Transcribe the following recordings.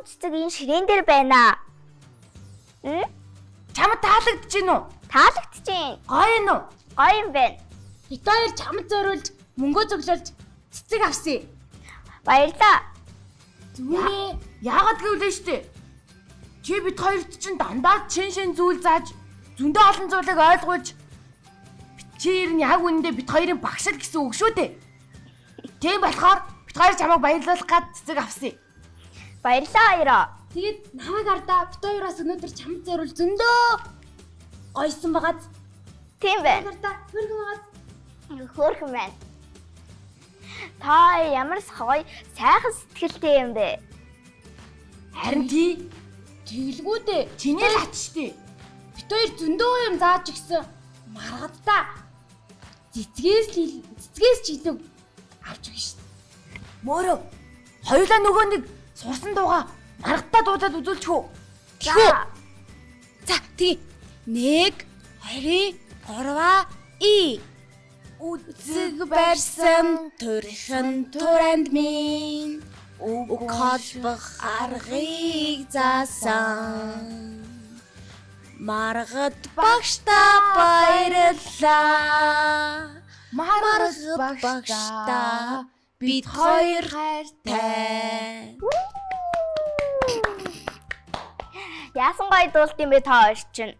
цэцэг энэ ширээн дээр байна. Чамд таалагдж гин үү? Таалагдж гин. Гоё юм уу? Гоё юм байна. Бид хоёр чамд зориулж мөнгөө цуглуулж цэцэг авсан. Баярлалаа. Зүгээрээ яагаад гэвэл штэ. Чи бид хоёрт чинь дандаа чин шин зүйл зааж зөндөө олон зүйлийг ойлгуулж чи ер нь яг үнэндээ бид хоёрын багш л гэсэн үг шүү дээ. Тийм болохоор бид хоёр чамайг баярлуулах гад цэцэг авсан. Баярлалаа хоёроо. Тэгээд намайг ардаа бид хоёроос өнөөдөр чамд зориул зөндөө гойсон байгааз. Тийм байна. Ардаа хөөрхөн байгааз. Хөөрхөн байна. Та ямар гоё сайхан сэтгэлтэй юм бэ? Харин тий. Тэгэлгүй дээ. Чиний л ач штэ. Бид хоёр зөндөө юм зааж өгсөн. Маргадтай. Цэцгээс ч илүү авч өгнө штэ. Мөрөө. Хоёулаа нөгөө нэг сурсан дууга маргадтай дуудаад үзүүлчих үү? За. За тий. 1 2 3 и Үзэг барьсан турхан туранд минь үг холбох аргыг заасан. Маргад багштай баярлалаа. Маргад багштай бид хоёр хайртай. Яасан гоё дуулт юм бэ та хоёр чинь?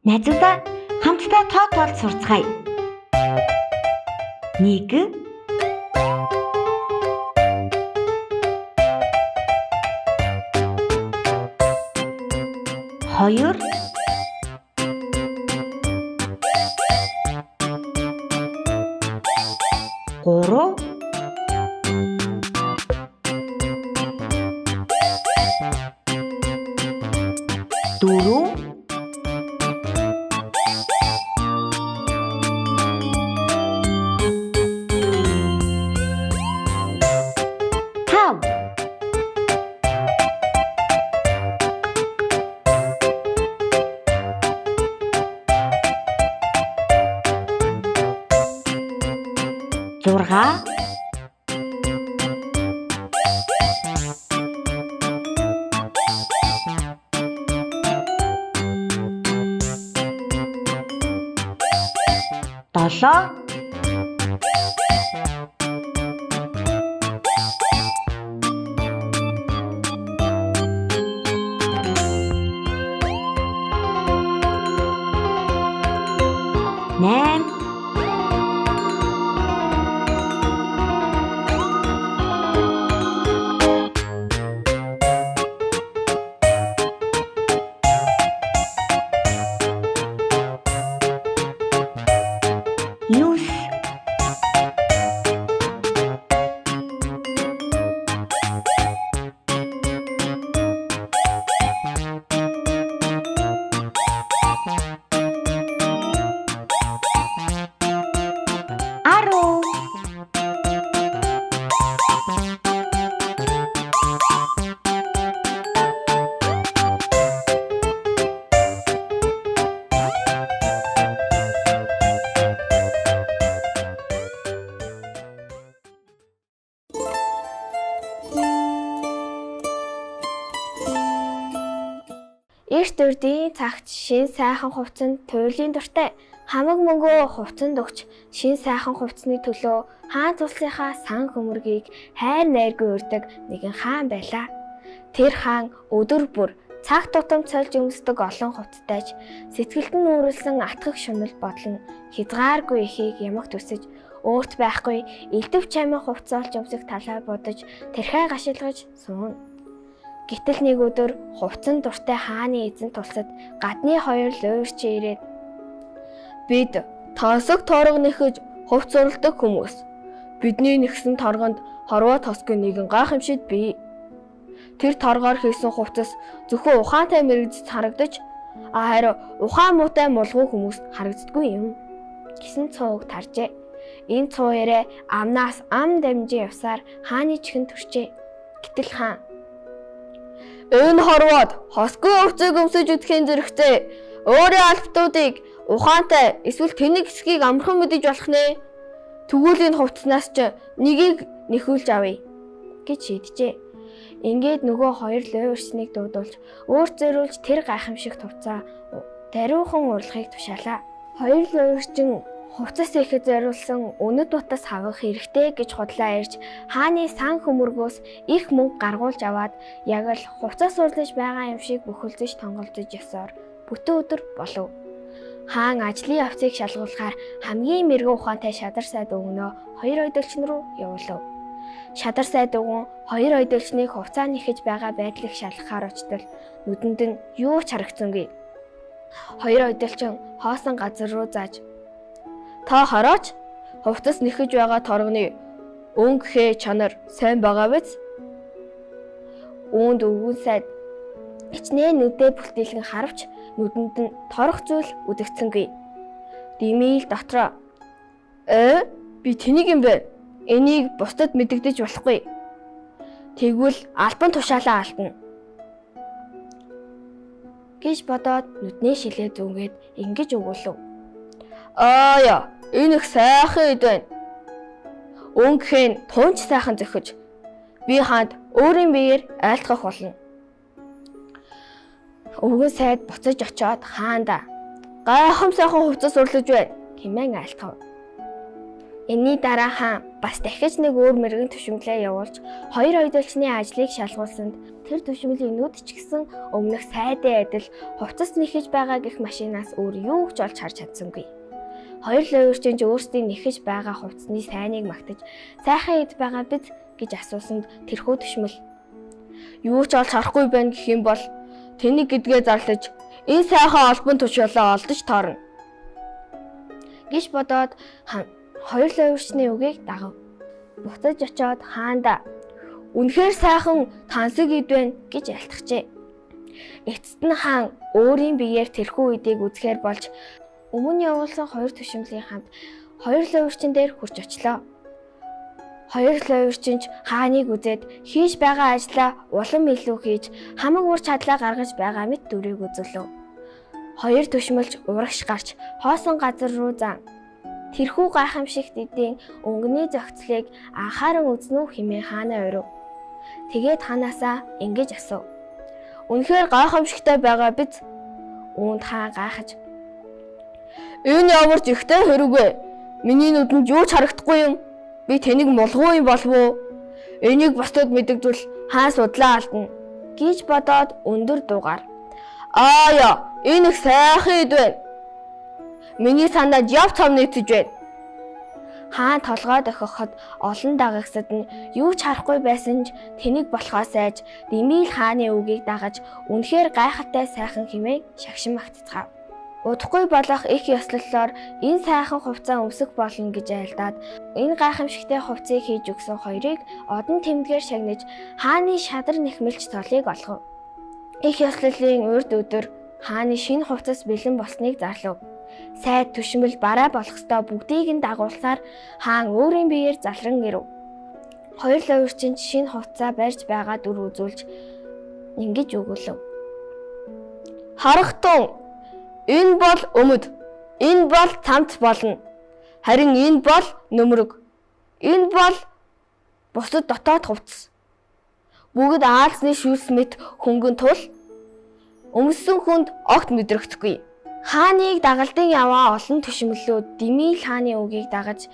Найзуудаа хамтдаа тоо тоолж сурцгаая. 1 2 3 4 5 6 7 8 9 Эрт урдын цагт шин сайхан хувцсанд туйлын дуртай хамаг мөнгөө хувцсанд өгч шин сайхан хувцсны төлөө хаан тулсынхаа сан хөмөргийг хайр найргүй урьдаг нэгэн хаан байлаа. Тэр хаан өдөр бүр цаг тутам цольж өмсдөг олон хувцастайч сэтгэлд нь үүрэлсэн атгах шунал бодол нь хязгааргүй ихийг ямагт өсөж өөрт байхгүй элдв чамин хувцас олж өмсөх талаар бодож тэрхээ гашилгаж сууна. Гэтэл нэг өдөр хувцсан дуртай хааны эзэн тулсад гадны хоёр луйварчин ирээд бид тансаг торго нэхэж хувц уралдаг хүмүүс. Бидний нэгсэн торгонд хорвоо тосгийн нэгэн гайхамшид бий. Тэр торгоор хийсэн хувцас зөвхөн ухаантай мэрэгжид харагдаж, харин ухаан муутай мулгуу хүмүүст харагддаггүй юм гэсэн цууг таржээ. Энэ цуу яриа амнаас ам дамжин явсаар хааны чихэнд төрчээ. Гэтэл хаан энэ хорвоод хосгүй хувцсыг өмсөж үдэхийн зэрэгцээ өөрийн албатуудыг ухаантай эсвэл тэнэг хэсгийг амархан мэдэж болох нэ. Тэгвэл энэ хувцснаас ч нэгийг нэхүүлж авъя гэж шийджээ. Ингээд нөгөө хоёр луйварчныг дуудуулж өөрт зориулж тэр гайхамшигт хувцаа даруйхан урлахыг тушаалаа. Хоёр луйварчин хувцас ихэд зориулсан үнэт утас хавах хэрэгтэй гэж худлаа ирж хааны сан хөмөргөөс их мөнгө гаргуулж аваад яг л хувцас урлаж байгаа юм шиг бөхөлзөж тонголзож ёсоор бүтэн өдөр болов. Хаан ажлын явцыг шалгуулахаар хамгийн мэрэгэн ухаантай шадар сайд өвгөнөө хоёр ойдолчин руу явуулав. Шадар сайд өвгөн хоёр ойдолчныг хувцаа нэхэж байгаа байдлыг шалгахаар очтол нүдэнд нь юу ч харагдсангүй. Хоёр ойдолчин хоосон газар руу зааж та хараач хувцас нэхэж байгаа торгоны өнгө хээ чанар сайн байгаа биз? Үүнд өвгөн сайд хичнээн нүдээ бүлтэлгэн харавч нүдэнд нь торох зүйл үзэгдсэнгүй. Димийл дотроо би тэнийг юм бэ? Энийг бусдад мэдэгдэж болохгүй. Тэгвэл албан тушаалаа алдна гэж бодоод нүднээ шилээ зүүнгээд ингэж өгүүлв. Аа яа, энэ их сайхан эд байна. Өнгө нь тунч сайхан зөхөж би хаанд өөрийн биеэр айлтгах болно. Өвгөн сайд буцаж очиод хаанда гайхам сайхан хувцас урлаж байна хэмээн айлтгав. Энэний дараа хаан бас дахиж нэг өөр мэрэгэн түшимлээ явуулж хоёр ойдолчны ажлыг шалгуулсанд тэр түшимлийн нүд ч гэсэн өмнөх сайдын адил хувцас нэхэж байгаа гэх машинаас өөр юу ч олж харж чадсангүй. Хоёр луйварчин ч өөрсдийн нэхэж байгаа хувцсны сайныг магтаж сайхан эд байгаа биз гэж асуусанд тэрхүү түшмэл юу ч олж харахгүй байна гэх юм бол тэнийг гэдгээ зарлаж энэ сайхан албан тушаалаа олдож таарна гэж бодоод хоёр луйварчны үгийг дагав. Буцаж очиод хаанда үнэхээр сайхан тансаг эд байна гэж айлтгажээ. Эцэст нь хаан өөрийн биеэр тэрхүү эдийг үзэхээр болж өмнө явуулсан хоёр түшимлийн хамт хоёр луйварчин дээр хүрч очлоо. Хоёр луйварчин ч хааныг үзээд хийж байгаа ажлаа улам илүү хийж хамаг ур чадлаа гаргаж байгаа мэт дүрийг үзүүлв. Хоёр түшмэлч урагш гарч хоосон газар руу зан тэрхүү гайхамшигт эдийн өнгөний зохицлыг анхааран үзнэ үү хэмээн хаанаа урив. Тэгээд ханаасаа ингэж асуув. Үнэхээр гайхамшигтай байгаа биз? Үүнд хаан гайхаж энэ ямар ч ихтэй хэрэг вэ? Миний нүдэнд юу ч харагдахгүй юм. Би тэнийг мулгуу юм болов уу? Энийг бусдад мэдэгдвэл хаан судлаа алдна гэж бодоод өндөр дуугаар аа яа, энэ их сайхан эд байна. Миний санаад яв цам нийцэж байна. Хаан толгой дохиход олон дагагсад нь юу ч харахгүй байсан ч тэнийг болохоос айж Димийл хааны үгийг дагаж үнэхээр гайхалтай сайхан хэмээн шагшин магтцгаав. Удахгүй болох их ёслоллоор энэ сайхан хувцас өмсөх болно гэж айлдаад энэ гайхамшигтай хувцсыг хийж өгсөн хоёрыг одон тэмдгээр шагнаж хааны шадар нэхмэлч толыг олгов. Их ёслолын урд өдөр хааны шинэ хувцас бэлэн болсныг зарлав. Сайд түшмэл бараа болох ёстой бүгдийг нь дагуулсаар хаан өөрийн биеэр залран ирэв. Хоёр луйварчин шинэ хувцаа барьж байгаа дүр үзүүлж ингэж өгүүлв. Харахтун, энэ бол өмд, энэ бол цамц болно. Харин энэ бол нөмрөг. Энэ бол бусад дотоод хувцас. Бүгд аалзны шүүлс мэт хөнгөн тул өмссөн хүнд огт мэдрэгдэхгүй. Хааныг дагалдан яваа олон төшмөлөө Дэмийл хааны үгийг дагаж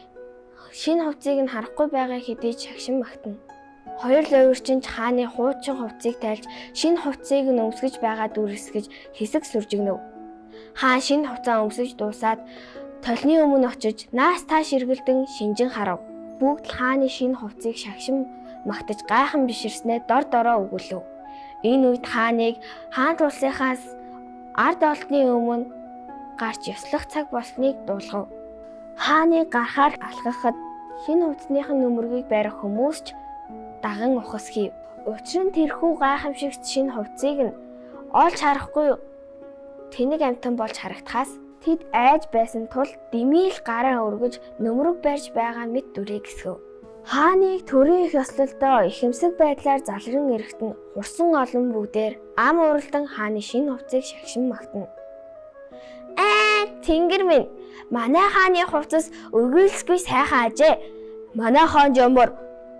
шинэ хувцсыг нь харахгүй байгаа хэдий шагшин магтана. Хоёр луйварчин ч хааны хуучин хувцсыг тайлж шинэ хувцсыг нь өмсгөж байгаа дүр эсгэж хэсэг сүржигнэв. Хаан шинэ хувцаа өмсөж дуусаад толны өмнө очиж наас тааш эргэлдэн шинжин харав. Бүгд л хааны шинэ хувцсыг шагшин магтаж гайхан биширснээ дор дороо өгүүлв. Энэ үед хааныг хаан тулсынхаас ард олдны өмнө гарч ёслох цаг болсныг дуулгав. Хааны гарахаар алхахад шинэ хувцсных нь нөмөргийг барих хүмүүс ч даган ухас хийв. Учир нь тэрхүү гайхамшигт шинэ хувцсыг нь олж харахгүй тэнэг амьтан болж харагдахаас тэд айж байсан тул Дэмийл гараа өргөж нөмрөг барьж байгаа мэт дүрийг эсгэв. Хааныг төрийн их ёслолдоо ихэмсэг байдлаар залран эрэхт нь хурсан олон бүгдээр ам уралдан хааны шинэ хувцсыг шагшин магтана. Аа, тэнгэр минь, манай хааны хувцас өргөөлсгүй сайхан ажээ. Манай хаан жамар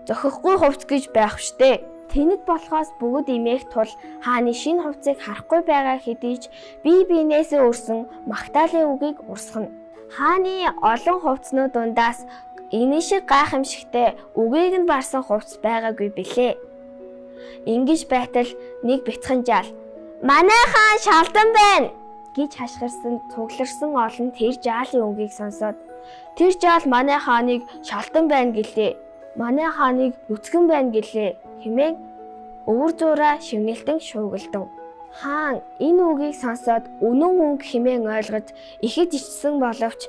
зохихгүй хувцс гэж байх штэ. Тэнэг болохоос бүгд имээх тул хааны шинэ хувцсыг харахгүй байгаа хэдий ч бие биенээсээ өрсөн магтаалын үгийг урсгана. Хааны олон хувцснууд дундаас энэ шиг гайхамшигтай үгийг нь барсан хувцс байгаагүй билээ. Ингэж байтал нэг бяцхан жаал "Манай хаан шалдан байна" гэж хашгирсан цугларсан олон тэр жаалын үгийг сонсоод тэр жаал манай хааныг шалдан байна гэлээ. Манай хааныг нүцгэн байна гэлээ хэмээн өвөр зуураа шивнэлтэн шуугилдав. Хаан энэ үгийг сонсоод үнэн үг хэмээн ойлгож ихэд ичсэн боловч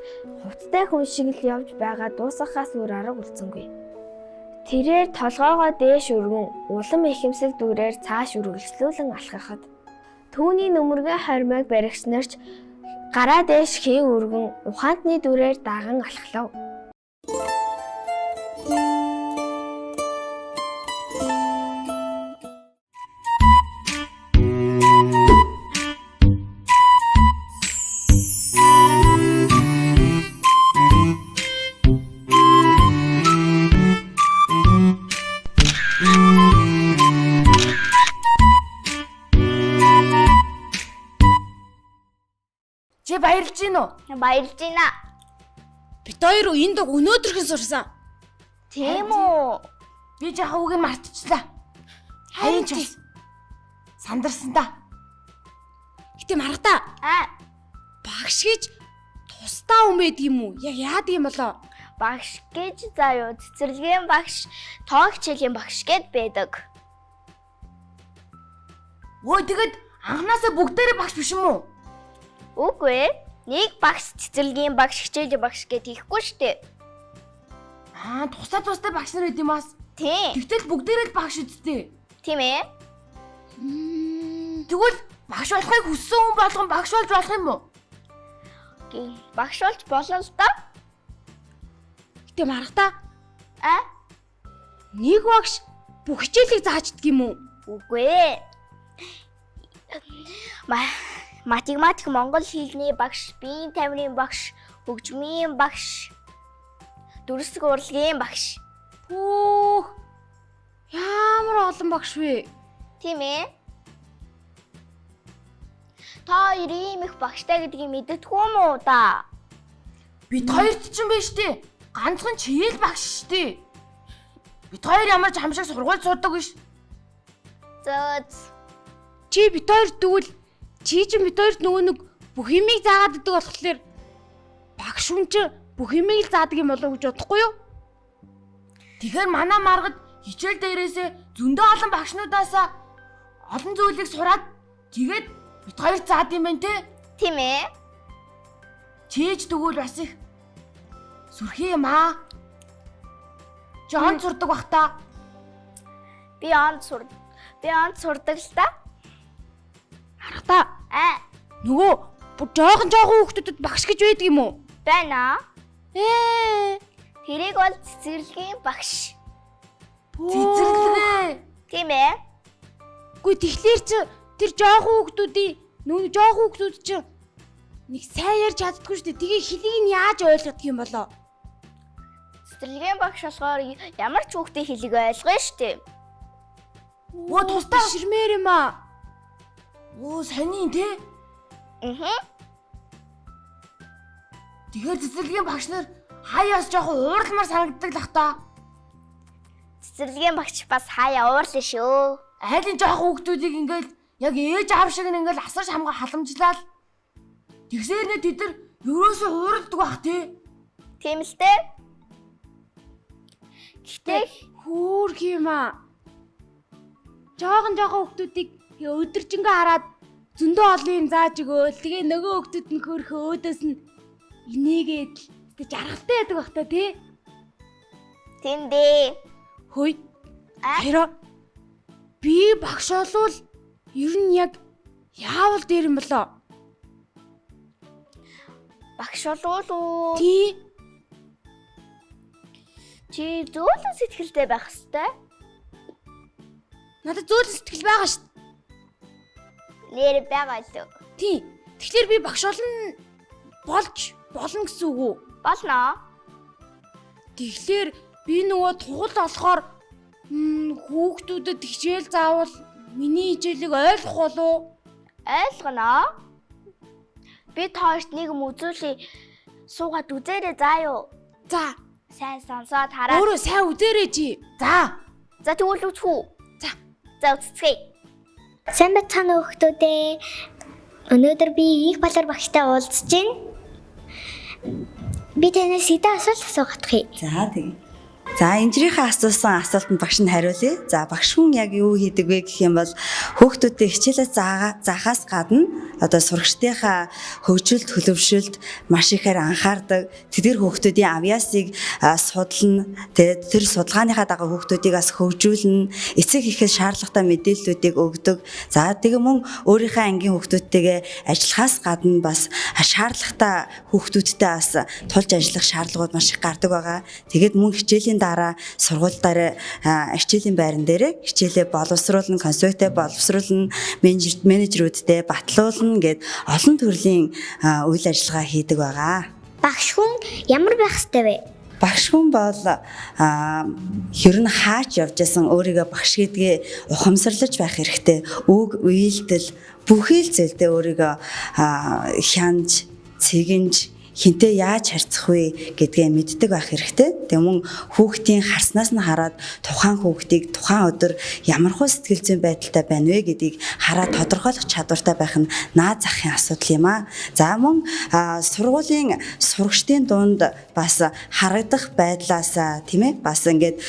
хувцтай хүн шиг л явж байгаа дуусгахаас өөр арга үлдсэнгүй. Тэрээр толгоогоо дээш өргөн улам ихэмсэг дүрээр цааш үргэлжлүүлэн алхахад түүний нүмергийн хормойг баригч нарч гараа дээш хийн өргөн ухаантны дүрээр даган алхлав. Чи баярлж гин үү? Баярлж байна. Бид хоёр энэ дог өнөөдрхэн сурсан. Тийм үү? Би жаахан үгийг мартчихлаа. Харин ч бас сандарсан та. Гэтэ маргадаа. Аа, Багш гэж тусдаа хүн байд юм уу? Яг яадаг юм болоо? багш гэж заа юу? Цэцэрлэгийн багш, тоо хичээлийн багш гэд байдаг. Өө тэгэд анхнаасаа бүгдээрээ багш биш юм уу? Үгүй ээ. Нэг багш цэцэрлэгийн багш, хичээлийн багш гэд хийхгүй штэ. Аа, тусдаа тусдаа багш нар байд юм аас. Тийм. Тэгтэл бүгдээрээ л багш үсттэй. Тийм ээ. Тэгвэл багш болохыг хүссэн хүн болгон багш болж болох юм уу? Багш болж болно л доо. Гэтэ маргадаа Аа, нэг багш бүх хичээлийг заачдаг юм уу? үгүй ээ. Математик, монгол хэлний багш, биеийн тамирын багш, хөгжмийн багш, дүрслэг урлагийн багш. Пүүх. Ямар олон багш вэ? Тийм ээ. Та хоёр ийм их багштай гэдгийг мэддэггүй юм уу да? Бид хоёрт ч юм биш үү? Ганцхан чийл багш шүү дээ. Бид хоёр ямар ч хамшиг сургууль суудаг биш. Зөө. Чи бид хоёр тэгвэл чи чинь бид хоёрт нөгөө нэг бүх юмыг заагаад идэг болохоор багш хүн чи бүх юмыг л заадаг юм болов уу гэж бодохгүй юу? Тэгэхээр манай маргад хичээл дээрээсээ зөндөө олон багшнуудаасаа олон зүйлийг сураад тэгээд бид хоёр заад юм байна те. Тийм ээ. Чийж тэгвэл бас их сүрхий юм аа. Чи он сурдаг бах та. Би он сур. Би он сурдаг л та. Харах та. Аа, Нөгөө бүр жоохон жоохон хүүхдүүдэд багш гэж байдаг юм уу? байна. Ээ. Тэрийг бол цэцэрлэгийн багш. Цэцэрлэгээ. Тийм ээ. Үгүй тэгэхээр чи тэр жоохон хүүхдүүдийн нүүн жоохон хүүхдүүд чи нэг сайн ярьж чаддаггүй шүү дээ. Тэгээ хэлийг нь яаж ойлгодог юм болоо? Цэцэрлэгийн багш болохоор ямар ч хүүхдийн хэлийг ойлгоно шүү дээ. Өө тусдаа ширмээр юм аа. Өө сони те. Аа. Тэгэхээр цэцэрлэгийн багш нар хаяас жоохон уурламар санагддаг л ах та. Цэцэрлэгийн багш бас хаяа уурлаа шүү. Айлын жоохон хүүхдүүдийг ингээл яг ээж аав шиг ингээл асарч хамгаа халамжлал. Тэгсээр нэ тэд нар ерөөсөө уурладаг бах тий. Тийм л дээ. Гэхдээ хөөх юм аа. Жоохон жоохон хүүхдүүдийг өдөржингөө хараад зөндөө олон юм зааж өгөөл. Тэгээ нөгөө хүүхдүүд нь хөөрхөө өөдөөс нь инээгээд л тэг жаргалтай байдаг бах та тий. Тийм дээ. Хөөе. Хайраа. Би багш болвол ер нь яг яавал дээр юм болоо? Багш болвол уу? Тий. Чи зөөлөн сэтгэлтэй байх ёстой. Надад зөөлөн сэтгэл байгаа шүү. Нэр байгаа л үү? Тий. Тэгэхээр би багш болно болж болно гэсэн үг үү? Болно. Тэгэхээр би нөгөө тугал болохоор хүүхдүүдэд хичээл заавал миний хичээлийг ойлгох болов? Ойлгоно. Би та хоёрт нэг юм үзүүлье. Суугаад үзээрэй заа юу? За. Сайн сонсоод хараа. Өөрөө сайн үзээрэй чи. За. За тэгвэл үзэх үү? За. За үзцгээе. Сайн байцгаана уу хүүхдүүдээ. Өнөөдөр би их балар багштай уулзж байна. Би танаас хэдэн асуулт асуух юм. За тэгье. За инжирийнхээ асуусан асуултанд багш нь хариулъя. За багш хүн яг юу хийдэг вэ гэх юм бол хүүхдүүдэд хичээлээ заахаас гадна одоо сурагчдынхаа хөгжилт, төлөвшөлт маш ихээр анхаардаг. Тэдгэр хүүхдүүдийн авьяасыг судална. Тэгээд тэр судалгааныхаа дагуу хүүхдүүдийг бас хөгжүүлнэ. Эцэг эхэд шаардлагатай мэдээллүүдийг өгдөг. За тэгээ мөн өөрийнхөө ангийн хүүхдүүдтэйгээ ажиллахаас гадна бас шаардлагатай хүүхдүүдтэй бас тулж ажиллах шаардлагууд маш их гардаг байгаа. Тэгээд мөн хичээлийн дараа сургууль дээр хичээлийн байран дээр хичээлээ боловсруулна, конспектээ боловсруулна, менежерүүдтэй батлуулна гэд олон төрлийн үйл ажиллагаа хийдэг байгаа. Багш хүн ямар байх ёстой вэ? Багш хүн бол ер нь хаач явж исэн өөрийгөө багш гэдгээ ухамсарлаж байх хэрэгтэй. Үг, үйлдэл бүхий л зүйлдээ өөрийгөө хянаж, цэгэнж хинтээ яаж харьцах вэ гэдгээ мэддэг байх хэрэгтэй. Тэгээ мөн хүүхдийн харснаас нь хараад тухайн хүүхдийг тухайн өдөр ямархуу сэтгэл зүйн байдалтай байна вэ гэдгийг хараад тодорхойлох чадвартай байх нь наад захын асуудал юм аа. За мөн сургуулийн сурагчдын дунд бас харагдах байдлаасаа тийм ээ бас ингээд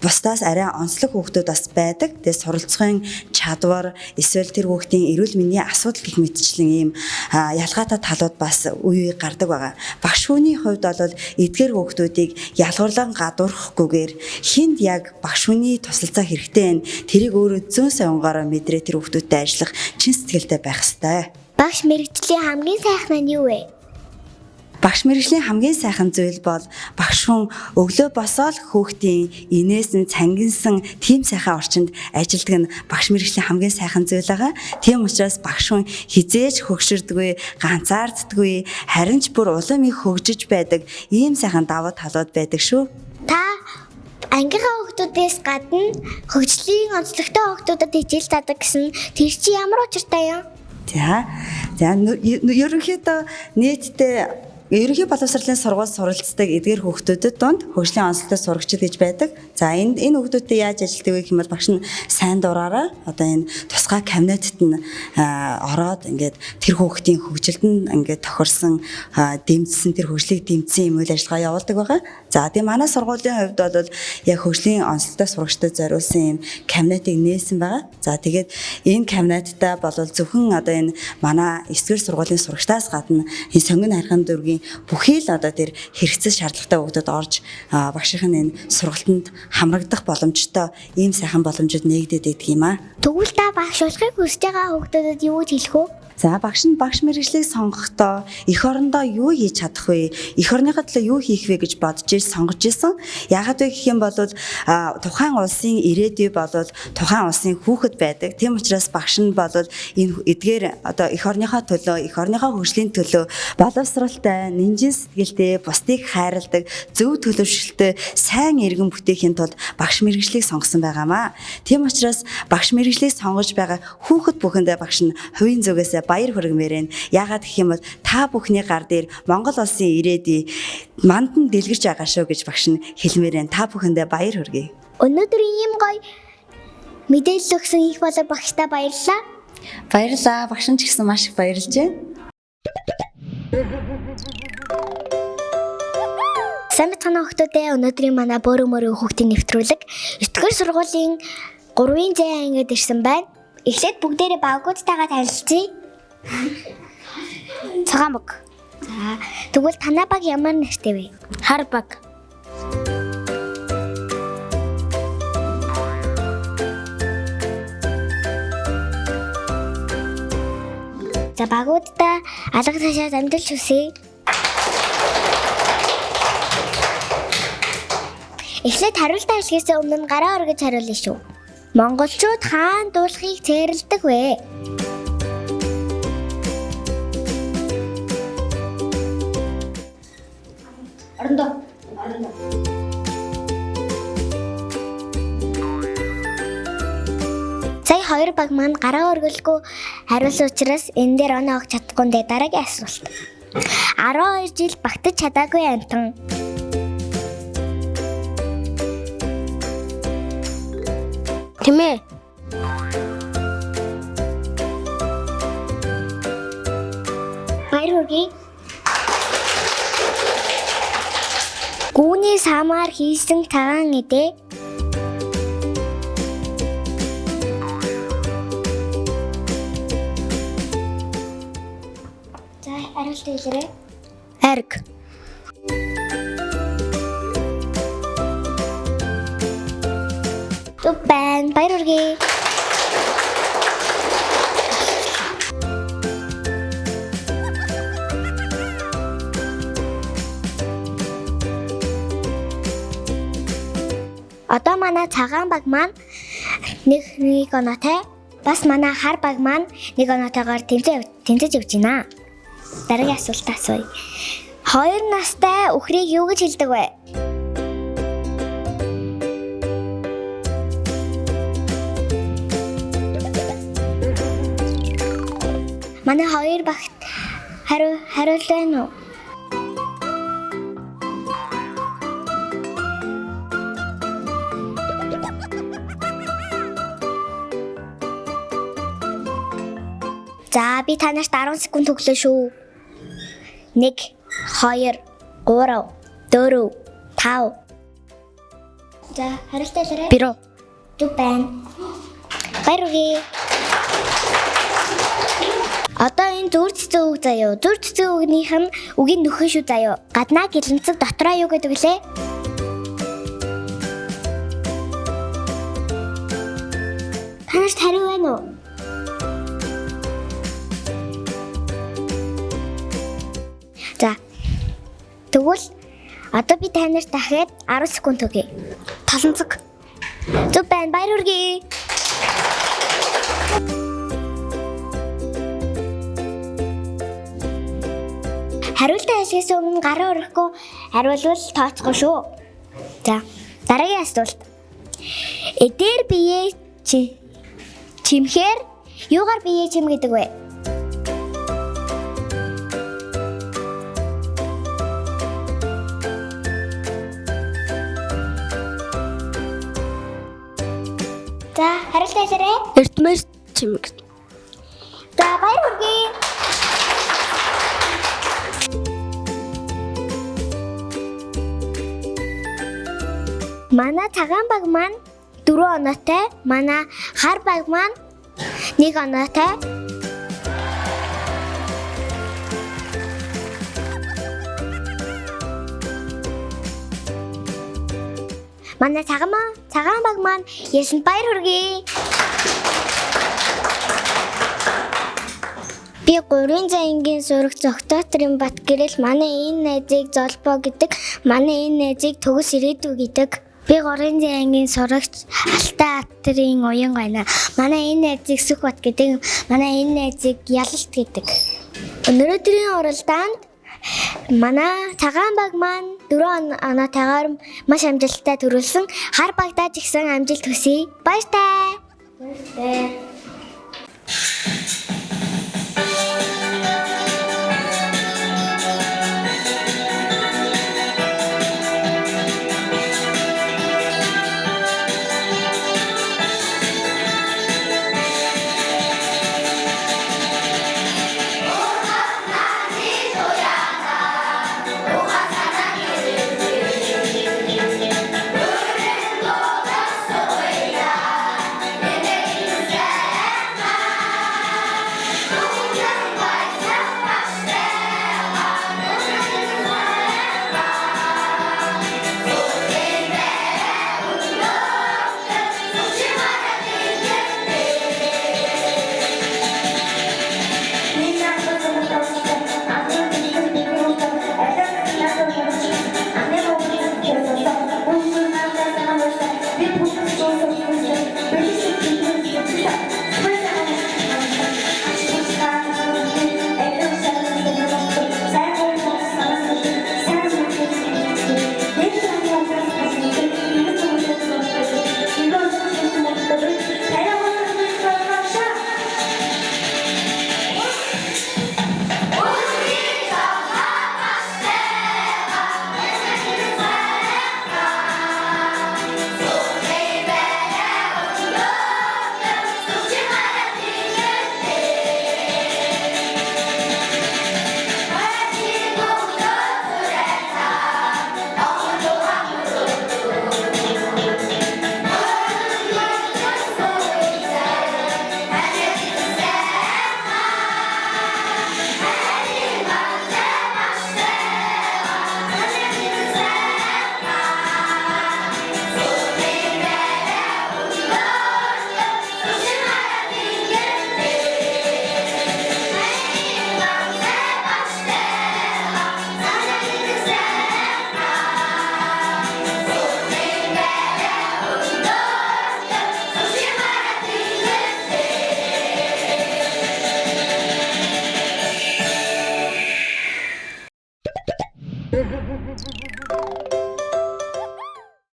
бусдаас арай онцлог хүүхдүүд бас байдаг. Тэгээ суралцахын чадвар эсвэл тэр хүүхдийн эрүүл мэндийн асуудал гэх мэтчлэн ийм ялгаатай талууд бас үе үе гардаг байгаа. Багш хүний хувьд бол эдгээр хүүхдүүдийг ялгуурлан гадуурхахгүйгээр хинд яг багш хүний тусалцаа хэрэгтэй байна. Тэрийг өөрөө зүүн сонгоороо мэдрээ тэр хүүхдүүдтэй ажиллах чин сэтгэлтэй байх ёстой. Багш мэргэжлийн хамгийн сайхан нь юу вэ? Багш мэргэжлийн хамгийн сайхан зүйл бол багш хүн өглөө босоод хүүхдийн инээсэн, цангинсан тийм сайхан орчинд ажилладаг нь багш мэргэжлийн хамгийн сайхан зүйл байгаа. Тийм учраас багш хүн хизээж хөгшөрдөггүй, ганцаарддаггүй, харин ч бүр улам их хөгжиж байдаг ийм сайхан давуу талууд байдаг шүү. Та ангийнхаа хүүхдүүдээс гадна хөгжлийн онцлогтой хүүхдүүдэд хичээл заадаг гэсэн тэр чи ямар учиртай юм? За. За ерөнхийдөө нийтдээ ерөнхий боловсролын сургууль суралцдаг эдгээр хүүхдүүдэд дунд хөгжлийн онцлогтой сурагчид гэж байдаг. За энэ хүүхдүүдтэй яаж ажилладаг вэ гэх юм бол багш нь сайн дураараа одоо энэ тусгай кабинетд нь ороод ингээд тэр хүүхдийн хөгжилд нь ингээд тохирсон дэмжсэн тэр хөгжлийг дэмжсэн юм үйл ажиллагаа явуулдаг байгаа. За тийм манай сургуулийн хувьд бол яг хөгжлийн онцлогтой сурагчдад зориулсан юм кабинетыг нээсэн байгаа. За тэгээд энэ кабинеттай бол зөвхөн одоо энэ манай 9-р сургуулийн сурагчдаас гадна энэ сонгон хархан дүүргийн бүхий л одоо тэр хэрэгцээ шаардлагатай хүүхдүүд орж багшийн энэ сургалтанд хамрагдах боломжтой ийм сайхан боломжууд нээгдээд байдаг юм аа. Тэгвэл та багш болохыг хүсэж байгаа хүүхдүүдэд юу гэж хэлэх вэ? За багш нь багш мэргэжлийг сонгохдоо эх орондоо юу хийж чадах вэ? Эх орныхоо төлөө юу хийх вэ гэж бодож иж сонгож исэн. Яагаад вэ гэх юм бол тухайн улсын ирээдүй бол тухайн улсын хүүхэд байдаг. Тийм учраас багш нь бол энэ эдгээр одоо эх орныхоо төлөө, эх орныхоо хөгжлийн төлөө боловсралтай, нинжин сэтгэлтэй, бусдыг хайрладаг, зөв төлөвшөлтөй, сайн иргэн бүтээхийн тулд багш мэргэжлийг сонгосон байгаамаа. Тийм учраас багш мэргэжлийг сонгож байгаа хүүхэд бүхэндээ багш нь хувийн зүгээсээ баяр хүргэмээр байна. Яагаад гэх юм бол та бүхний гар дээр Монгол улсын ирээдүй мандан дэлгэрч байгаа шүү гэж багш нь хэлмээр байна. Та бүхэндээ баяр хүргэе. Өнөөдөр ийм гоё мэдээлэл өгсөн их болор багштай баярлалаа. Баярлалаа. Багш нь ч гэсэн маш их баярлж байна. Сайн байцгаана уу хүүхдүүдээ. Өнөөдрийн манай бөөрө мөрөө хүүхдийн нэвтрүүлэг 9-р сургуулийн 3-ын зай ангид ирсэн байна. Эхлээд бүгдээрээ багуудтайгаа танилцъя. Цагаан баг. За, тэгвэл танай баг ямар нэртэй вэ? Хар баг. За, багууддаа алга таашаа амжилт хүсье. Эхлээд хариултаа хэлэхээс өмнө гараа өргөж хариулъя шүү. Монголчууд хаан дуулахыг цээрэлдэг вэ? Орондоо. Сая хоёр баг маань гараа өргөлгүй хариулсан учраас энэ дээр оноо өгч чадахгүй нэ дараагийн асуулт. 12 жил багтаж чадаагүй амтан. Тэмээ. Баяр хүргэе. Гүүний самаар хийсэн цагаан эдээ. За, хариулт хэлээрэй. Арг. Зүг байна. Баяр хүргэе. Одоо манай цагаан баг маань нэг нэг оноотой бас манай хар баг маань нэг оноотойгоор тэмцээж явж байна. Дараагийн асуулт асууя. Хоёр настай үхрийг юу гэж хэлдэг вэ? Манай хоёр багт хариу хариулт байна уу? За би та нарт 10 секунд өглөө шүү. 1 2 3 4 5. За хариултаа хэлээрэй. Бирүү. Зүг байна. Баяр хүргэе. Одоо энэ зүр цэцэн үг заяо. Зүр цэцэн үгнийх нь үгийн нөхөн шүү заяо. Гаднаа гэлэнцэг дотроо юу гэдэг вүлээ? Та нарт хариу байна уу? За. Тэгвэл одоо би та нарт дахиад 10 секунд өгье. Таланцэг. Зүг байна. Баяр хүргэе. Хариултаа хэлэхээс өмнө гараа өрөхгүй хариулвал тооцохгүй шүү. За, дараагийн асуулт. Эдээр бие чи чимхээр юугаар бие чим гэдэг вэ? За, хариултаа хэлээрэй. Эрдмээр чимэг. За, баяр хүргэе. Манай цагаан баг маань 4 оноотой, манай хар баг маань 1 оноотой. Манай цагаан баг маань ясанд баяр хүргэе. Би Би 3 ангийн сурагч Октотрын Бат гэрэл манай энэ найзыг Золбоо гэдэг, манай энэ найзыг Төгс Ирээдүй гэдэг. Би 3 ангийн сурагч Алтай Атрын уян гайна. Манай энэ найзыг Сүхбат гэдэг, манай энэ найзыг Ялалт гэдэг. Өнөөдрийн уралдаанд манай цагаан баг маань 4 оноотойгоор маш амжилттай төрүүлсэн. Хар багтаа ч гэсэн амжилт хүсье. Баяртай. Баяртай.